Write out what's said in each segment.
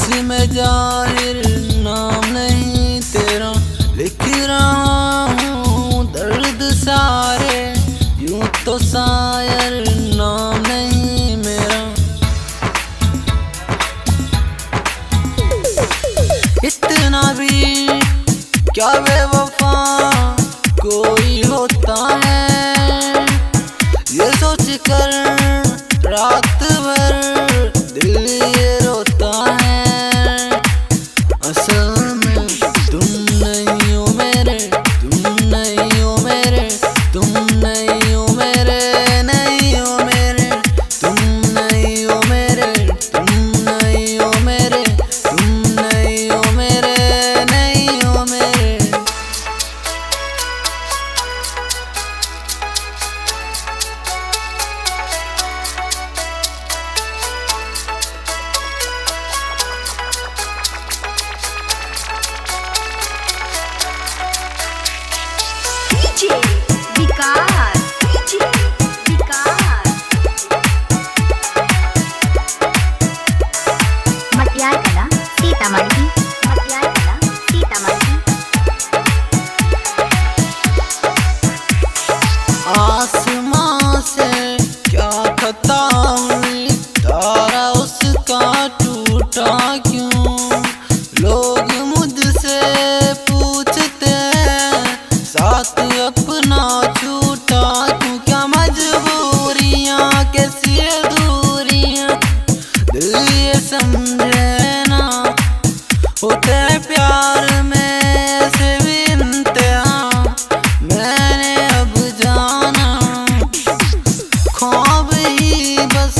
मुझ में जाहिर नाम नहीं तेरा, लिख रहा हूँ दर्द सारे, यूं तो शायर नाम नहीं मेरा। इतना भी क्या बेवफा कोई होता है, ये सोच कर रात भर दिल ये रोता है। असल में तुम नहीं हो मेरे, तुम नहीं हो मेरे, तुम नहीं हो मेरे, नहीं हो मेरे, तुम नहीं हो मेरे, तुम नहीं हो मेरे, तुम नहीं हो मेरे, नहीं हो मेरे। DJ Vikas, DJ Vikas. Matiyar Kala Sitamarhi, Matiyar Kala Sitamarhi. आसमां से क्या खता हुई, तारा उसका टूटा क्यों? लोग मुझसे पूछते हैं साथ अपना छूटा क्यों? क्या मजबूरियां कैसी दूरियां, दिल ये समझे ना, होते हैं प्यार में ऐसे भी इम्तिहान। मैंने अब जाना, ख्वाब ही बस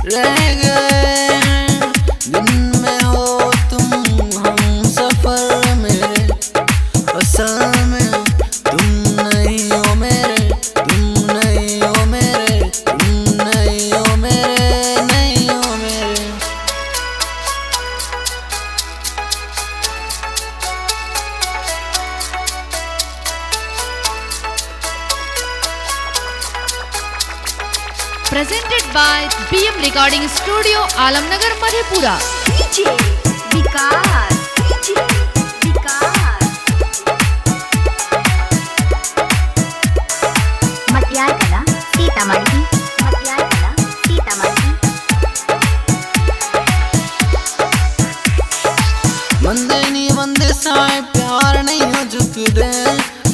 रह गए हैं, जिनमें हो तुम हम सफर मेरे। असल में तुम नहीं हो मेरे, तुम नहीं हो मेरे, तुम नहीं हो मेरे, नहीं हो मेरे। Presented by BM Recording Studio, Alamnagar, Madhepura. DJ Vikas, DJ Vikas. Matiyar Kala Sitamarhi, Matiyar Kala Sitamarhi. बंदे नी बंदे साए प्यार नहीं हो झुक दे,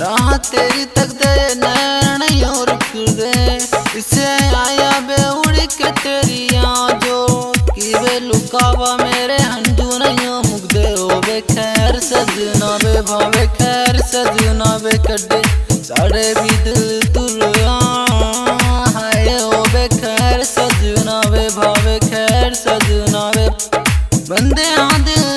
राह तेरी तक दे नैन नहीं हो रुक दे। इसे आया बे उड़ के तेरी जो की वे लुकावा मेरे हंजू नहीं हो मुक दे। ओ बे खैर सजना बे भावे खैर सजना बे कड्डे साढ़े भी दिल तुर हाय। ओ बे खैर सजना बे भावे खैर सजना बे बंदे हाँ दिल